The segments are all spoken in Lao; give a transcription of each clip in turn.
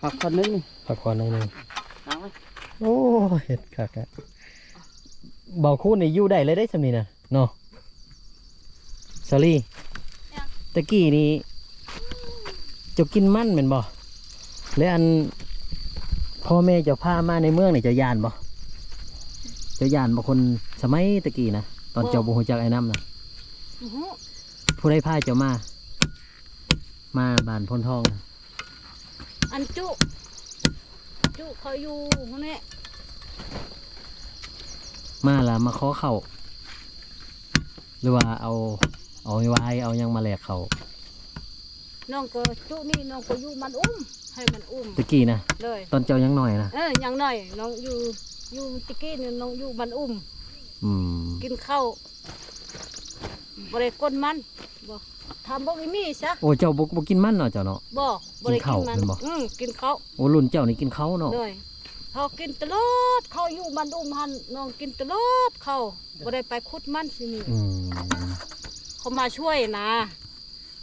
ພັກຜ່ອນໜ້ອຍໜຶ່ງ ພັກຜ່ອນໜ້ອຍໜຶ່ງ. ໂອ້ ເຮັດຄັກແທ້. ເບົາຄູນນີ້ຢູ່ໄດ້ເລີຍເດ້ ຊ່ຳນີ້ນະເນາະ ສາລີ. ຕະກີ້ນີ້ເຈົ້າກິນມັນແມ່ນບໍ່? ແລະ ອັນ ພໍ່ແມ່ເຈົ້າພາມາໃນເມືອງນີ້ ເຈົ້າຢ້ານບໍ່? ເຈົ້າຢ້ານບໍ່? ຄົນສະໄໝຕະກີ້ນະ ຕອນເຈົ້າບໍ່ຮູ້ຈັກອ້າຍນ້ຳນະ. ບໍ່ຮູ້. ຜູ້ໃດພາເຈົ້າມາ ມາບ້ານໂພນທອງນະ? ອັນຈຸ ຈຸເຂົາຢູ່ຫັ້ນແຫຼະ. ມາລະມາຂໍເຂົ້າ ຫຼືວ່າເອົາ ເອົາຫວາຍ ເອົາຫຍັງມາແລກເຂົ້າ? ນ້ອງກໍຈຸນີ້ ນ້ອງກໍຢູ່ມັນອຸ້ມ ໃຫ້ມັນອຸ້ມ ຕະກີ້ນະ. ໂດຍ. ຕອນເຈົ້າຍັງນ້ອຍນະ? ເອີ ຍັງນ້ອຍ ນ້ອງຢູ່ ຢູ່ຕະກີ້ນີ້ ນ້ອງຢູ່ມັນອຸ້ມ. ອືມ. ກິນເຂົ້າ ບໍ່ໄດ້ກົ້ນມັນ. ບໍ່ ຖາມເບິ່ງອີ່ມີຊະ. ໂອ້ ເຈົ້າບໍ່ ບໍ່ກິນມັນເນາະ ເຈົ້າເນາະ? ບໍ່ ບໍ່ໄດ້ກິນມັນ. ກິນເຂົ້າແມ່ນບໍ່? ອືມ ກິນເຂົ້າ. ໂອ້ ລຸ້ນເຈົ້ານີ້ກິນເຂົ້າເນາະ? ໂດຍ. ເຮົາກິນຕະຫຼອດ ເຂົາຢູ່ບ້ານອຸ້ມຫັ້ນ ນ້ອງກິນຕະຫຼອດ ເຂົາບໍ່ໄດ້ໄປຂຸດມັນຊິນີ້. ອືມ. ເຂົາມາຊ່ວຍນະ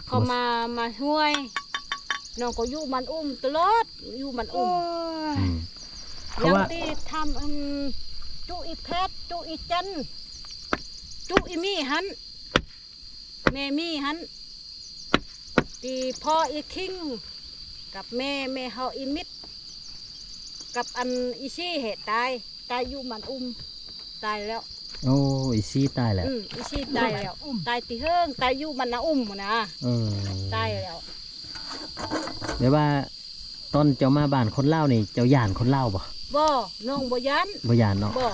ເຂົາມາ ມາຊ່ວຍ ນ້ອງກໍຢູ່ບ້ານອຸ້ມຕະຫຼອດ ຢູ່ບ້ານອຸ້ມ. ອືມ. ເຂົາວ່າ ຢ່າງທີ່ຖາມ ອືມ ຈຸອີແພດ ຈຸອີຈັນ ຈຸອີມີຫັ້ນ ແມ່ມີຫັ້ນ ທີ່ພໍ່ອີຄິງກັບແມ່ ແມ່ເຮົາອີມິດ ກັບອັນອີຊີເຫດຕາຍ ຕາຍຢູ່ມັນອຸ້ມ ຕາຍແລ້ວ. ໂອ້ ອີຊີຕາຍແລ້ວ. ອືມ ອີຊີຕາຍແລ້ວ ຕາຍຕິເຫິງ ຕາຍຢູ່ມັນນະອຸ້ມນະ. ເອີ ຕາຍແລ້ວ. ແບບວ່າ ຕອນເຈົ້າມາບ້ານຄົນລາວນີ້ ເຈົ້າຢ້ານຄົນລາວບໍ່? ບໍ່ ນ້ອງບໍ່ຢ້ານ. ບໍ່ຢ້ານເນາະ? ບໍ່.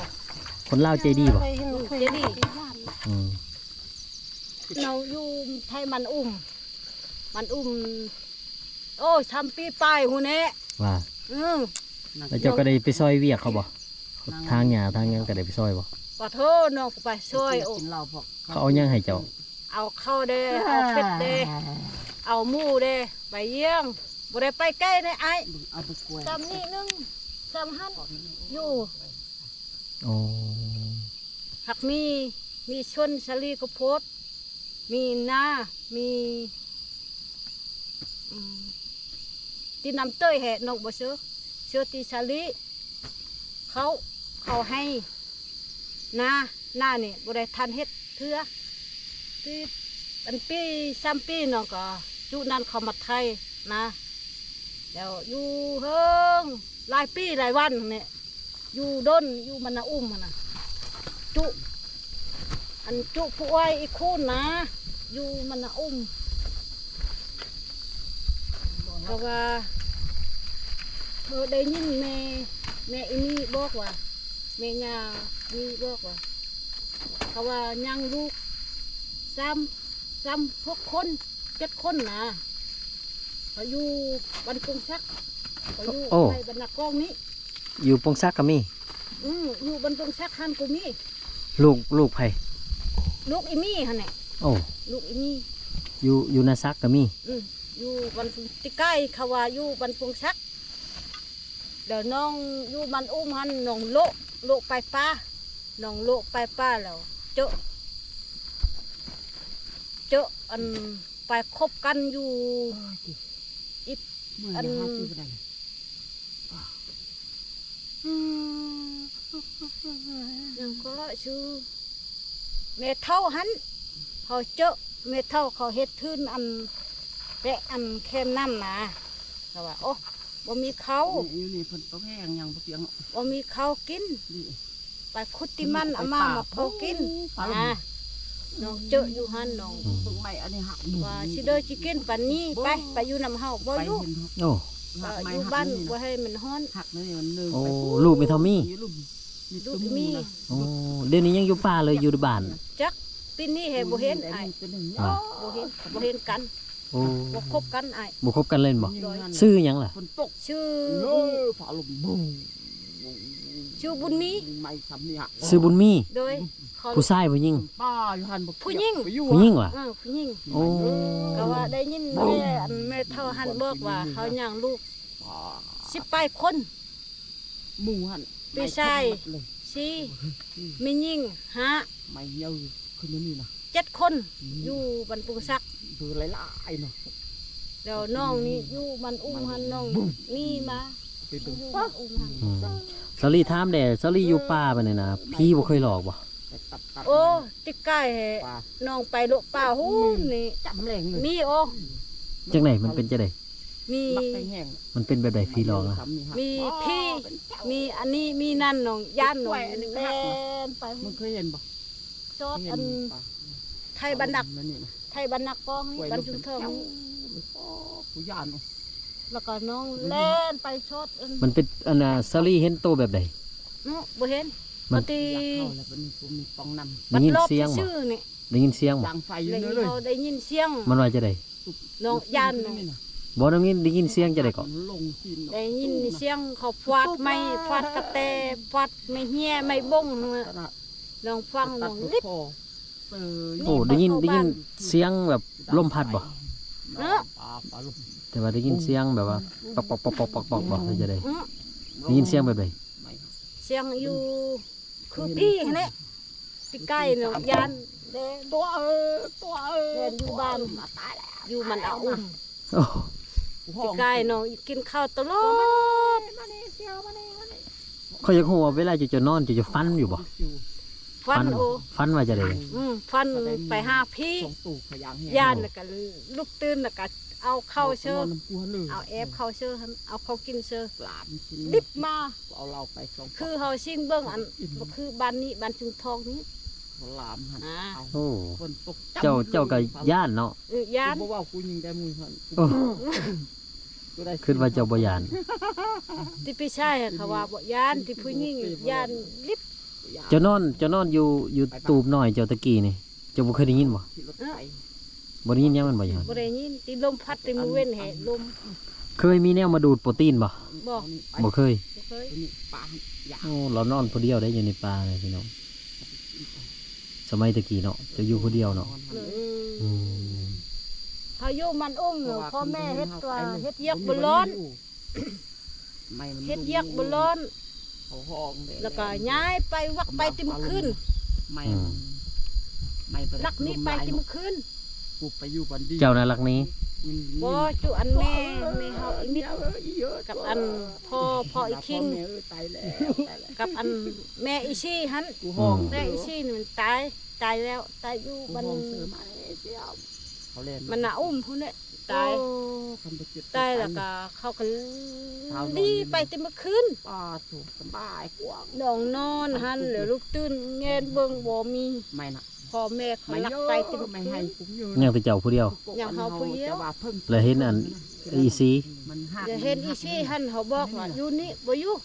ຄົນລາວໃຈດີບໍ່? ອືມ ໃຈດີ. ອືມ. ເຮົາຢູ່ໄທມັນອຸ້ມ ມັນອຸ້ມ ໂອ້ຍ ສາມປີປາຍພຸ້ນແຫຼະ. ວ່າ ອືມ. ແລ້ວເຈົ້າກໍໄດ້ໄປຊ່ອຍວຽກເຂົາບໍ່? ທາງຫຍ້າທາງຫຍັງກໍໄດ້ໄປຊ່ອຍບໍ່? ປະໂທ ນ້ອງກໍໄປຊ່ອຍ. ໂອ້ ເຂົາເອົາຫຍັງໃຫ້ເຈົ້າ? ເອົາເຂົ້າເດ້ ເອົາເຜັດເດ້ ເອົາໝູເດ້ ໄປຢ້ຽງ. ບໍ່ໄດ້ໄປໄກເດ້ອ້າຍ ເອົາໄປກວຍ ຊ່ຳນີ້ໜຶ່ງ ຊ່ຳຫັ້ນຢູ່. ໂອ້ ຫາກມີ ມີສວນສາລີເຂົ້າໂພດ ມີນາ ມີ ອືມ ທີ່ນຳເຕີຍແຮະ ນ້ອງບໍ່ເຊີ ເຊີທີ່ສາລີ ເຂົາ ເຂົາໃຫ້ ນາ ນານີ້ບໍ່ໄດ້ທັນເຮັດເທື່ອ ທີ່ອັນປີສາມປີເນາະ ກໍຈຸນັ້ນເຂົາມາໄຖນາ ແລ້ວຢູ່ເຫິງຫຼາຍປີຫຼາຍວັນນີ້ ຢູ່ດົນ ຢູ່ມັນນະອຸ້ມຫັ້ນນະ ຈຸ ອັນຈຸຜູ້ອ້າຍອີກຄູນນະ ຢູ່ມັນນະອຸ້ມ. ເພາະວ່າ ເອີ ໄດ້ຍິນແມ່ ແມ່ອີນີ້ບອກວ່າ ແມ່ຍ່ານີ້ບອກວ່າ ເຂົາວ່າຍັງລູກສາມ ສາມ ຫົກຄົນ ເຈັດຄົນນະ ເຂົາຢູ່ບ້ານປົງສັກ ເຂົາຢູ່ ໂອ້ ໃນບ້ານນາກອງນີ້. ຢູ່ປົງສັກກໍມີ? ອື ຢູ່ບ້ານປົງສັກຫັ້ນກໍມີ. ລູກ ລູກໃຜ? ລູກອີ່ມີຫັ້ນແຫຼະ. ໂອ້ ລູກອີ່ມີ. ຢູ່ ຢູ່ນາສັກກໍມີ? ອື ຢູ່ບ້ານ ປີກາຍເຂົາວ່າຢູ່ບ້ານປົງສັກ ແລ້ວນ້ອງຢູ່ບ້ານອຸ້ມຫັ້ນ ນ້ອງໂລະ ໂລະໄປປ່າ ນ້ອງໂລະໄປປ່າແລ້ວ ເຈີ ເຈີ ອັນ ໄປຄົບກັນຢູ່ ອີກ ອັນ ຫຍັງກໍຊື່ ແມ່ເຖົ້າຫັ້ນ ເຂົາເຈີ ແມ່ເຖົ້າເຂົາເຮັດທຶນ ອັນ ແປະ ອັນ ແຄມນ້ຳນາ ເຂົາວ່າ ໂອ້ ບໍ່ມີເຂົ້າ ຢູ່ນີ້ເພິ່ນຕ້ອງແຫ້ງຫຍັງບໍ່ປຽງ ບໍ່ມີເຂົ້າກິນ ໄປຂຸດຕິມັນເອົາມາມາເຜົາກິນ ນ້ອງເຈີຢູ່ຫັ້ນ ນ້ອງ ເບິ່ງໄມ້ອັນນີ້ຫັກ ວ່າຊິເດີຊິກິນປານນີ້ ໄປ ໄປຢູ່ນຳເຮົາບໍ່ລູກ ໂອ້ ຢູ່ບ້ານບໍ່ໃຫ້ມັນຮ້ອນ ໂອ້ ລູກແມ່ເຖົ້າມີ ລູກອີ່ມີ. ໂອ້ ດຽວນີ້ຍັງຢູ່ປ່າເລີຍ ຢູ່ໃນບ້ານ? ຈັກ ປີນີ້ແຮງບໍ່ເຫັນອ້າຍ ບໍ່ເຫັນ ບໍ່ເຫັນກັນ. ໂອ້ ບໍ່ຄົບກັນອ້າຍ ບໍ່ຄົບກັນເລີຍແມ່ນບໍ່? ຊື່ຫຍັງລະ? ຊື່ ຊື່ບຸນມີ ຊື່ບຸນມີ. ໂດຍ ຜູ້ຊາຍຜູ້ຍິງ? ຜູ້ຍິງ ຜູ້ຍິງຫວາ? ເອີ ຜູ້ຍິງ. ໂອ້ ກໍວ່າໄດ້ຍິນແມ່ ອັນ ແມ່ເຖົ້າຫັ້ນບອກວ່າເຮົາຍ່າງລູກສິບປາຍຄົນ ໝູ່ຫັ້ນ ຜູ້ຊາຍສີ່ ແມ່ຍິງຫ້າ ໄມ້ເຍີຂຶ້ນມານີ້ນະ ເຈັດຄົນ ຢູ່ບ້ານປຸງສັກ ເບີຫຼາຍໆເນາະ. ແລ້ວນ້ອງນີ້ຢູ່ບ້ານອຸ້ງຫັ້ນ ນ້ອງນີ້ມາຢູ່ບ້ານອຸ້ງຫັ້ນ. ອືມ ສາລີຖາມແດ່ ສາລີຢູ່ປ່າປານນີ້ນະ ຜີບໍ່ເຄີຍຫຼອກບໍ່? ໂອ້ ຕິກາຍນ້ອງໄປເລາະປ່າພຸ້ນນີ້ ມີ ໂອ້ ຈັ່ງໃດ ມັນເປັນຈັ່ງໃດ? ມີ ມັນເປັນແບບໃດຜີຫຼອກນະ? ມີຜີ ມີອັນນີ້ມີນັ້ນ ນ້ອງຢ້ານ ນ້ອງແລ່ນໄປ. ມຶງເຄີຍເຫັນບໍ່? ຈອດອັນ ໄທບ້ານນັກ ໄທບ້ານນັກກອງນີ້ ບ້ານຊຸມທອງນີ້. ໂອ້ ກູຢ້ານເນາະ. ແລ້ວກໍນ້ອງແລ່ນໄປຊອດອັນ ມັນເປັນອັນນ່າ ສາລີເຫັນໂຕແບບໃດ? ເນາະ ບໍ່ເຫັນ ມັນ ມັນຕິ ໄດ້ຍິນສຽງບໍ່? ໄດ້ຍິນສຽງບໍ່? ໄດ້ຍິນສຽງ ມັນວ່າຈັ່ງໃດ? ນ້ອງຢ້ານເນາະ. ບໍ່ ໄດ້ຍິນ ໄດ້ຍິນສຽງຈັ່ງໃດເກາະ? ໄດ້ຍິນສຽງເຂົາຟາດໄມ້ຟາດກະແຕ ຟາດໄມ້ເຫຍໄມ້ບົ້ງຫັ້ນນະ. ນ້ອງຟັງນ້ອງລິບ. ໂອ້ ໄດ້ຍິນ ໄດ້ຍິນສຽງແບບລົມພັດບໍ່? ເນາະ ແຕ່ວ່າໄດ້ຍິນສຽງແບບວ່າ ປອກໆໆໆໆ ບໍ່ ຫຼືຈັ່ງໃດ? ໄດ້ຍິນສຽງແບບໃດ? ສຽງຢູ່ຄືຜີຫັ້ນແຫຼະ. ປີກາຍເນາະ ຢ້ານແດ່ ຕົວເອີ ຕົວເອີ ແລ່ນຢູ່ບ້ານ ຢູ່ມັນອາອຸ້ມ. ໂອ້ ປີກາຍເນາະ ກິນເຂົ້າຕະຫຼອດ. ຂ້ອຍຢາກຮູ້ວ່າເວລາເຈົ້າ ເຈົ້ານອນ ເຈົ້າ ເຈົ້າຝັນຢູ່ບໍ່? ຝັນ ຝັນ ໂອ້ ຝັນວ່າຈັ່ງໃດ? ອືມ ຝັນໄປຫາຜີ ຢ້ານ ແລ້ວກໍລຸກຕື່ນ ແລ້ວກໍເອົາເຂົ້າເຊີ ເອົາແອບເຂົ້າເຊີ ເອົາເຂົ້າກິນເຊີ ດິບມາ ຄືເຮົາຊິງເບິ່ງອັນ ຄືບ້ານນີ້ ບ້ານຊຸມທອງນີ້ ໂອ້ ເຈົ້າ ເຈົ້າກໍຢ້ານເນາະ. ເອີ ຢ້ານ ບໍ່ເວົ້າ ກູຍິງໄດ້ໝູ່ຫັ້ນ. ໂອ້ ຄິດວ່າເຈົ້າບໍ່ຢ້ານ? ຕິ ພີ່ຊາຍເຂົາວ່າບໍ່ຢ້ານ ຕິຜູ້ຍິງຢ້ານລິບ. ເຈົ້ານອນ ເຈົ້ານອນຢູ່ ຢູ່ຕູບນ້ອຍເຈົ້າຕະກີ້ນີ້ ເຈົ້າບໍ່ເຄີຍໄດ້ຍິນບໍ່? ບໍ່ໄດ້ຍິນຫຍັງແມ່ນບໍ່? ບໍ່ໄດ້ຍິນ ຕິລົມພັດແຕ່ມື້ເວັນແຮະ ລົມ. ເຄີຍມີແນວມາດູດໂປຣຕີນບໍ່? ບໍ່ ບໍ່ເຄີຍ. ໂອ້ ລາວນອນຜູ້ດຽວໄດ້ຢູ່ໃນປ່າເລີຍພີ່ນ້ອງ. ສະໄໝແຕ່ກີ້ເນາະ ເຈົ້າຢູ່ຜູ້ດຽວເນາະ. ອືມ ເຮົາຢູ່ມັນອຸ້ງ ພໍ່ແມ່ເຮັດຕົວ ເຮັດວຽກບໍ່ຮ້ອນ ເຮັດວຽກບໍ່ຮ້ອນ ແລ້ວກໍຍ້າຍໄປວັກໄປຕິມຄືນ. ອືມ ລັກໜີໄປຕິມຄືນ. ເຈົ້ານະລັກໜີ? ບໍ່ ຈຸອັນແມ່ ແມ່ເຮົາອີມິດ ກັບອັນພໍ່ ພໍ່ອີຄິງ ກັບອັນແມ່ອີຊີຫັ້ນ. ແມ່ອີຊີນີ້ມັນຕາຍ ຕາຍແລ້ວ ຕາຍຢູ່ບ້ານ ມັນນາອຸ້ມພຸ້ນແຫຼະ ຕາຍ ຕາຍແລ້ວກໍເຂົາກໍໜີໄປແຕ່ມື້ຄືນ. ນ້ອງນອນຫັ້ນ ແລ້ວລຸກຕື່ນແງນເບິ່ງບໍ່ມີ ພໍ່ແມ່ເຂົາລັກໄປແຕ່ມື້ຄືນ. ຍັງແຕ່ເຈົ້າຜູ້ດຽວ? ຍັງເຮົາຜູ້ດຽວ. ແລ້ວເຫັນອັນອີຊີ? ແລ້ວເຫັນອີຊີຫັ້ນ ເຮົາບອກວ່າຢູ່ນີ້ບໍ່ຢູ່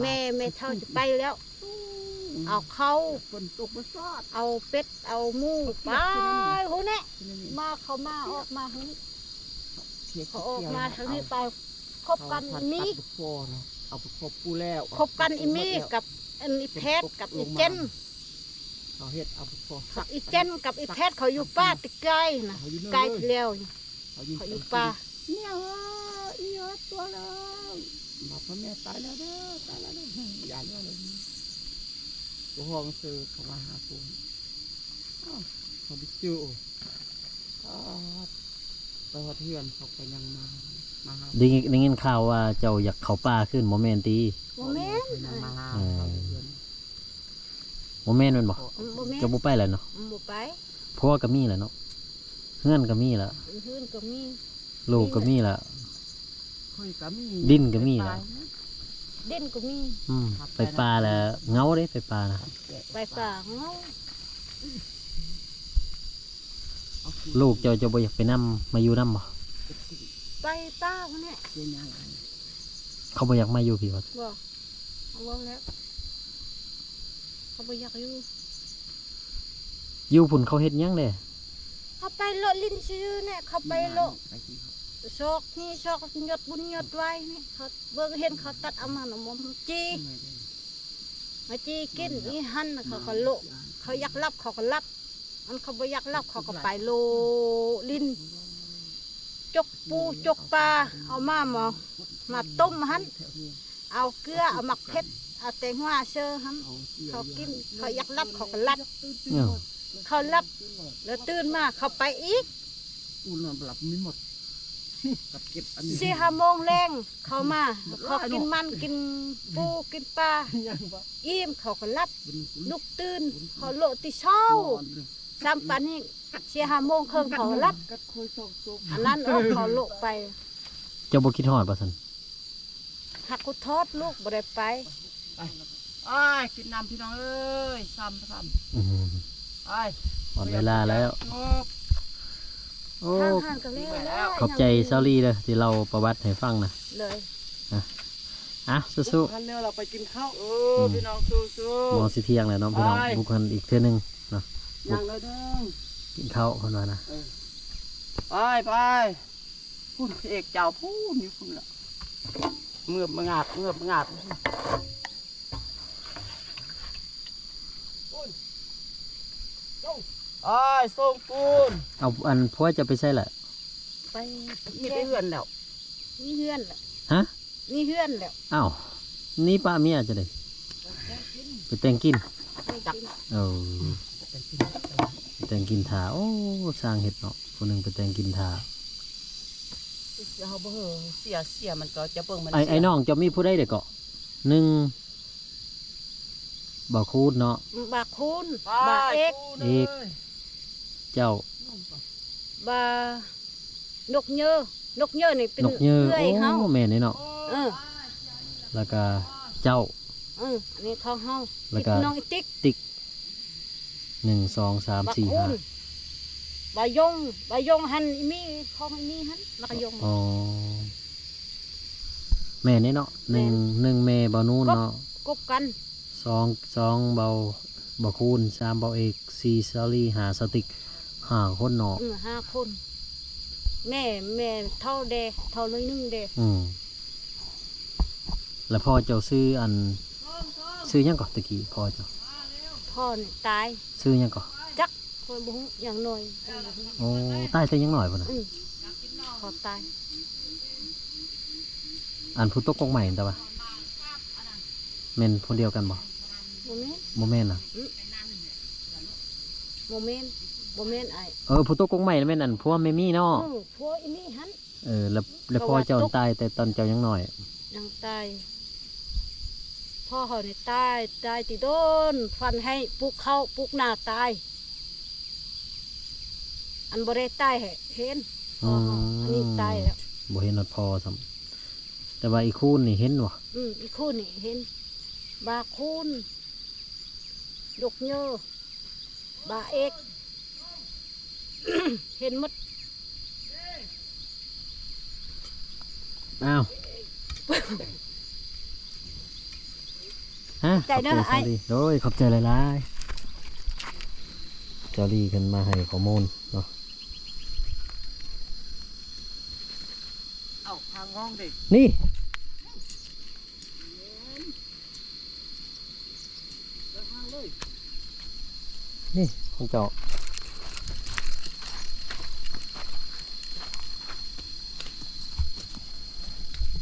ແມ່ ແມ່ເຖົ້າຈະໄປແລ້ວ. ເອົາເຂົ້າ ເອົາເປັດ ເອົາໝູໄປພຸ້ນແຫຼະ ມາ ເຂົາມາ ອອກມາທາງນີ້ ເຂົາອອກມາທາງນີ້ໄປ ຄົບກັນອີ່ໝີ່ ຄົບກັນອີ່ໝີ່ກັບອັນອີ່ແພດ ກັບອີ່ເຈັນ ອີ່ເຈັນກັບອີ່ແພດ ເຂົາຢູ່ປ່າແຕ່ກາຍນະ ກາຍແລ້ວ ເຂົາຢູ່ປ່າ. ເອີ ອີ່ເອີ ຕົວເລີຍ ບອກວ່າແມ່ຕາຍແລ້ວເດີ ຕາຍແລ້ວເດີ ຢ່າເລີຍ ໂຕຮ້ອງຊື່ເຂົາມາຫາກູ ເຂົາໄປຈື່ ໄປຮອດເຮືອນເຂົາກໍຍັງມາ ມາຫາ. ໄດ້ຍິນ ໄດ້ຍິນຂ່າວວ່າເຈົ້າຢາກເຂົ້າປ່າຄືນ ບໍ່ແມ່ນຕິ? ບໍ່ແມ່ນ ຍັງມາຫາ ເອີ ເຂົາຢູ່ເຮືອນ. ບໍ່ແມ່ນແມ່ນບໍ່? ອືມ ບໍ່ແມ່ນ ເຈົ້າບໍ່ໄປແລ້ວເນາະ? ອືມ ບໍ່ໄປ. ຜົວກໍມີແລ້ວເນາະ ເຮືອນກໍມີແລ້ວ ເຮືອນກໍມີ ລູກກໍມີແລ້ວ ຂ້ອຍກໍມີ ດິນກໍມີແລ້ວ ດິນກໍມີ. ອືມ ໄປປ່າແລ້ວເຫງົາເດ້ ໄປປ່ານະ ໄປປ່າເຫງົາ. ລູກເຈົ້າ ເຈົ້າບໍ່ຢາກໄປນຳ ມາຢູ່ນຳບໍ່? ໄປປ່າພຸ້ນແຫຼະ. ເຂົາບໍ່ຢາກມາຢູ່ພີ້ບໍ່? ບໍ່ ເຂົາເວົ້າແລ້ວ ເຂົາບໍ່ຢາກຢູ່. ຢູ່ພຸ້ນເຂົາເຮັດຫຍັງແດ່? ເຂົາໄປເລາະຫຼິ້ນຊື່ໆແຫຼະ ເຂົາໄປເລາະຊອກນີ້ຊອກ ຍອດບຸນຍອດໄຫວ້ນີ້ ເຂົາເບິ່ງເຫັນເຂົາຕັດເອົາມັນ ເອົາມາຈີ່ ມາຈີ່ກິນອີ່ຫັ້ນ ເຂົາກໍໂລະ ເຂົາຢາກຫຼັບເຂົາກໍຫຼັບ ອັນເຂົາບໍ່ຢາກຫຼັບ ເຂົາກໍໄປໂລະຫຼິ້ນ ຈົກປູຈົກປາ ເອົາມາໝໍ ມາຕົ້ມຫັ້ນ ເອົາເກືອ ເອົາໝາກເຜັດ ເອົາແຕງຫວາເຊີຫັ້ນ ເຂົາກິນ ເຂົາຢາກຫຼັບ ເຂົາກໍຫຼັບ ເອີ ເຂົາຫຼັບ ແລ້ວຕື່ນມາ ເຂົາໄປອີກ ປູນອນບໍ່ຫຼັບມີໝົດ ກັບເກັບອັນນີ້ ສີ່ຫ້າໂມງແລງເຂົາມາ ເຂົາກິນມັນ ກິນປູ ກິນປາ ອີ່ມເຂົາກໍຫຼັບ ລຸກຕື່ນ ເຂົາໂລະແຕ່ເຊົ້າ ຊ້ຳປານນີ້ ສີ່ຫ້າໂມງເຄິ່ງເຂົາຫຼັບ ອັນນັ້ນອອກເຂົາໂລະໄປ. ເຈົ້າບໍ່ຄິດຮອດບໍ່ຊັ້ນ? ຫາກຄິດຮອດລູກບໍ່ໄດ້ໄປ. ໄປ ໄປ ກິນນ້ຳພີ່ນ້ອງເອີຍ ຊ້ຳ ຊ້ຳ ອືມ ໄປ ຮອດເວລາແລ້ວ ໂອ້ ທາງ ທາງກໍແລ້ວແລ້ວ ຂອບໃຈສາວລີເດີ ທີ່ເລົ່າປະຫວັດໃຫ້ຟັງນະ ເລີຍ ອ່ະ ອ່ະ ສູ້ໆ ພັນແນວເຮົາໄປກິນເຂົ້າ ເອີ ອືມ ພີ່ນ້ອງ ສູ້ໆ ໝໍຊິທ່ຽງແລ້ວເນາະ ພີ່ນ້ອງ ໄປ ບຸກຫັ້ນອີກເທື່ອໜຶ່ງເນາະ ບຸກ ຍ່າງໜ້ອຍໜຶ່ງ ກິນເຂົ້າເພິ່ນວ່ານະ ເອີ ໄປ ໄປ ພຸ້ນ ເອກເຈົ້າພຸ້ນ ຢູ່ພຸ້ນລະ ເງືອບມະງາບ ເງືອບມະງາບ ອ້າຍ ສົ່ງປູນ ເອົາ ອັນ ຜົວເຈົ້າໄປໃສລະ? ໄປ ມີແຕ່ເຮືອນແລ້ວ ມີເຮືອນແລ້ວ ຮະ? ມີເຮືອນແລ້ວ ອ້າວ ໜີປະເມຍຈັ່ງໃດ? ໄປແຕ່ງກິນ ໄປແຕ່ງກິນ ເອີ ໄປແຕ່ງກິນຖ້າ ໂອ້ ຊ່າງເຮັດເນາະ ຜູ້ໜຶ່ງໄປແຕ່ງກິນຖ້າ ເຮົາບໍ່ເຮີ ເສຍ ເສຍມັນກໍຈະເບິ່ງມັນ ໄອ້ ເສຍ ໄອ້ນ້ອງເຈົ້າມີຜູ້ໃດເດເກາະ? ໜຶ່ງ ບ່າວຄູນເນາະ ບ່າວຄູນ ບ່າວເອກ ເອກ ເຈົ້າ ບ່າວນົກເຍີ ນົກເຍີນີ້ເປັນ ນົກເຍີ ເອື້ອຍເຮົາ ໂອ້ ແມ່ນເນາະ ເອີ ແລ້ວກະເຈົ້າ ເອີ ອັນນີ້ຂອງເຮົາ ແລ້ວກະ ຕິກ ນ້ອງອີຕິກ ຕິກ ໜຶ່ງ ສອງ ສາມ ສີ່ ຫ້າ ບ່າວຍົງ ບ່າວຍົງຫັ້ນ ອີ່ມີ ຂອງອີ່ມີຫັ້ນ ບ່າວຍົງ ອໍ ແມ່ນເນາະ ໜຶ່ງ ແມ່ນ ໜຶ່ງແມ່ບ່າວນູນເນາະ ກົບກັນ ສອງ ສອງບ່າວ ບ່າວຄູນ ສາມບ່າວເອກ ສີ່ສາວລີ ຫ້າສາວຕິກ ຫ້າຄົນເນາະ ເອີ ຫ້າຄົນ ແມ່ ແມ່ເຖົ້າແດ່ ເຖົ້າໜ້ອຍໜຶ່ງແດ່ ອືມ ແລ້ວພໍ່ເຈົ້າຊື່ອັນ ຊື່ຫຍັງເກາະ ແຕ່ກີ້ພໍ່ເຈົ້າ? ພໍ່ນີ້ຕາຍ ຊື່ຫຍັງເກາະ? ຈັກ ຂ້ອຍບໍ່ຮູ້ ຍັງນ້ອຍ ໂອ້ ຕາຍແຕ່ຍັງນ້ອຍພຸ້ນນະ ອືມ ພໍ່ຕາຍ ອັນຜູ້ຕົກກົກໄມ້ຫັ້ນຕະວະ ແມ່ນຜູ້ດຽວກັນບໍ່? ບໍ່ແມ່ນ ບໍ່ແມ່ນນະ ອືມ ບໍ່ແມ່ນ ບໍ່ແມ່ນອ້າຍ ເອີ ຜູ້ຕົກກົກໄມ້ນະແມ່ນອັນຜົວແມ່ມີເນາະ ເອີ ຜົວອີ່ມີຫັ້ນ ເອີ ແລ້ວ ແລ້ວພໍ່ເຈົ້າຕາຍແຕ່ຕອນເຈົ້າຍັງນ້ອຍ ຍັງຕາຍ ພໍ່ເຮົານີ້ຕາຍ ຕາຍແຕ່ດົນ ຝັນໃຫ້ປູກເຂົ້າປູກນາຕາຍ ອັນບໍ່ໄດ້ຕາຍໃຫ້ເຫັນ ພໍ່ເຮົາ ອືມ ອັນນີ້ຕາຍແລ້ວ ບໍ່ເຫັນຮອດພໍ່ຊ້ຳ ແຕ່ວ່າອີຄູນນີ້ເຫັນບໍ່? ອືມ ອີຄູນນີ້ເຫັນ ບ່າວຄູນ ດົກເຍີ ບ່າວເອກ ເຫັນໝົດ ອ້າວ ຮະ ຂອບໃຈເດີ ຂອບໃຈ ອ້າຍ ສາວລີ ໂດຍ ຂອບໃຈຫຼາຍໆ ສາວລີເພິ່ນມາໃຫ້ຂໍ້ມູນເນາະ ເອົາ ພາງຫ້ອງເດ້ ນີ້ ນີ້ຂອງເຈົ້າ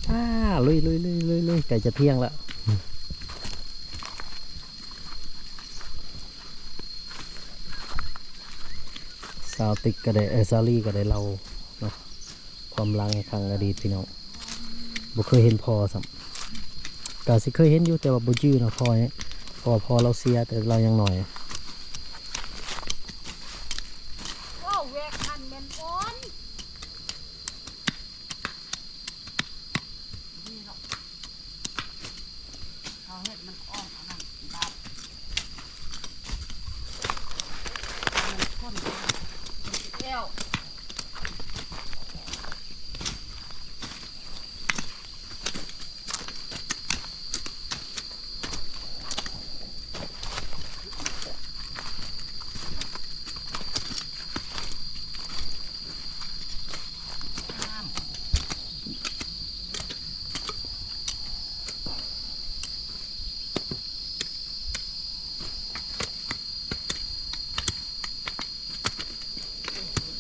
ອ່າ ລຸຍໆໆໆໆ ໃກ້ຈະທ່ຽງລະ ສາວຕິກກໍໄດ້ ເອີ ສາວລີກໍໄດ້ເລົ່າເນາະ ຄວາມຫຼັງຄັ້ງອະດີດພີ່ນ້ອງ ບໍ່ເຄີຍເຫັນພໍ່ຊ້ຳ ກະຊິເຄີຍເຫັນຢູ່ ແຕ່ວ່າບໍ່ຈື່ເນາະ ພໍ່ນີ້ ເພາະວ່າພໍ່ລາວເສຍແຕ່ລາວຍັງນ້ອຍ ໂອ້ ແວກຫັ້ນແມ່ນອ່ອນ ນີ້ເນາະ ເຮົາເຮັດມັນອອກອັນນັ້ນບາດ ມັນຄົນ ຄົນຊິແລ້ວ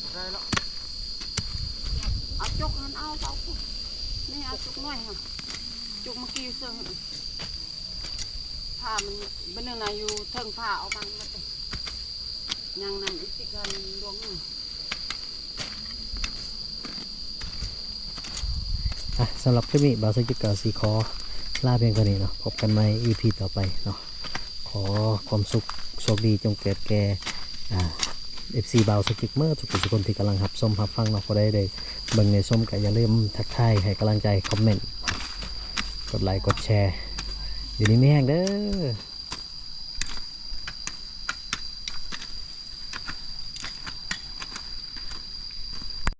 ບໍ່ໄດ້ລະ ເອົາຈົກຫັ້ນ ເອົາ ເອົາ ນີ້ ເອົາຈົກນ້ອຍຫັ້ນ ຈົກເມື່ອກີ້ເຊິ່ງ ຜ້າມັນ ບັດໜຶ່ງນະ ຢູ່ເທິງຜ້າເອົາມັນໝົດເດ້ ຍັງນຳອີກຕິກຫັ້ນດວງໜຶ່ງ. ອ່ະ ສຳລັບຄລິບນີ້ ບ່າວສັກຈິດກໍຊິຂໍລາພຽງເທົ່ານີ້ເນາະ. ພົບກັນໃໝ່ ອີພີ ຕໍ່ໄປເນາະ. ຂໍຄວາມສຸກໂຊກດີຈົ່ງເກີດແກ່ ອ່າ ເອັບຊີ ບ່າວສັກຈິດເໝິດທຸກຄົນທີ່ກຳລັງຮັບຊົມຮັບຟັງເນາະ. ຜູ້ໃດໄດ້ເບິ່ງໄດ້ຊົມກໍຢ່າລືມທັກທາຍໃຫ້ກຳລັງໃຈ ຄອມເມັນ ກົດໄລກົດແຊ ຢູ່ດີມີແຮງເດີ້.